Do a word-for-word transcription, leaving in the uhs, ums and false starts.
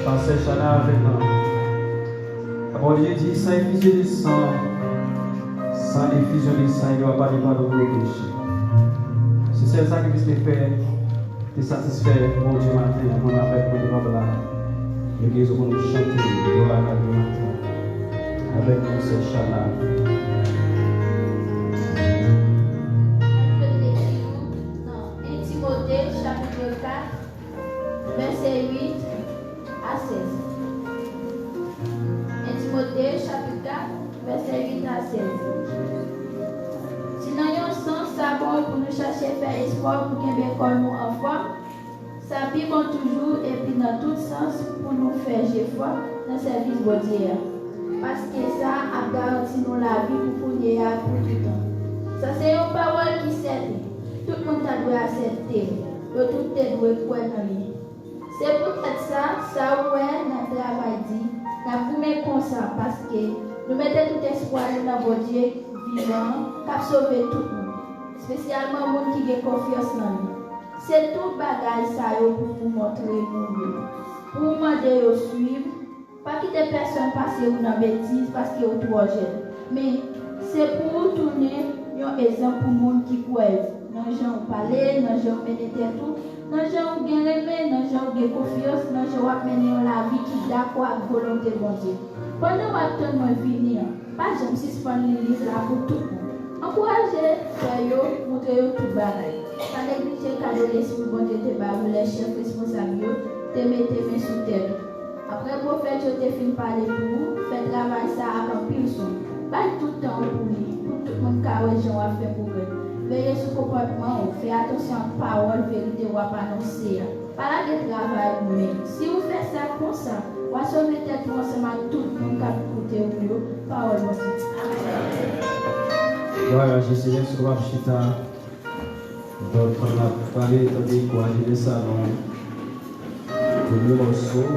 Pastè Chana avèk nou. Lapawòl de Dye di, san efizyon de san, san efizyon de san, il n'y aura pas de pardon pour le péché. Se sèl sakrifis li fè, te satisfè Bondye maten an, mwen avèk mwen devan bla. Legliz pou nou chante glwa a Bondye maten an. Avèk nou, sè Chana. Nan en Timote, chapit kat, vèsè uit a sèz. En Timote, chapit kat, vèsè uit a sèz. Si nan yon sans sa bon pou nou chache fè espò pou kenbe kò nou anfòm, sa pi bon toujou, epi nan tout sans pou nou fè jefò nan sèvis Bondye a. Paske sa ap garanti nou lavi pou kounye a ak pou toutan. Sa se yon pawòl ki sèten. Tout moun ta dwe aksepte l. Yo tout te dwe kwè nan li. Se poutèt sa, sa ou wè nan travay di, n ap goumen konsa, paske nou mete tout espwa nou nan Bondye vivan an, k ap sove tout moun, espesyalman moun ki gen konfyans nan li. Se tou bagay sa yo pou ou montre moun yo, pou ou mande yo swiv. Pa kite pèsonn pase ou nan betiz paske ou twò jèn. Men, se pou ou tounen yon egzanp pou moun ki kwè yo, nan jan ou pale, nan jan ou mennen tèt ou, nan jan ou gen renmen, nan jan ou gen konfyans, nan jan w ap mennen yon lavi ki dakò ak volonte Bondye. Pandan w ap tann mwen vini an, pa janm sispann li liv la pou tout moun. Ankouraje frè yo, montre yo tout bagay. Pa neglije kado lespri Bondye te ba ou lè chèf responsab yo te mete men sou tèt ou. Apre pwofèt yo te fin pale pou ou, fè travay sa a ak anpil swen. Bay tout tan ou pou li, pou tout moun ka wè jan w ap fè pwogrè. Veye sou konpòtman ou, fè atansyon ak pawòl verite w ap anonse a. Pa lage travay ou menm. Si ou fè sa konsa, w a sove tèt ou ansanm ak tout moun k ap koute ou yo. Pawòl Bondye. Glwa a Jezi. Lè sou w ap chita, donk, n ap pale, tande, ankouraje nan salon. Premye mòso,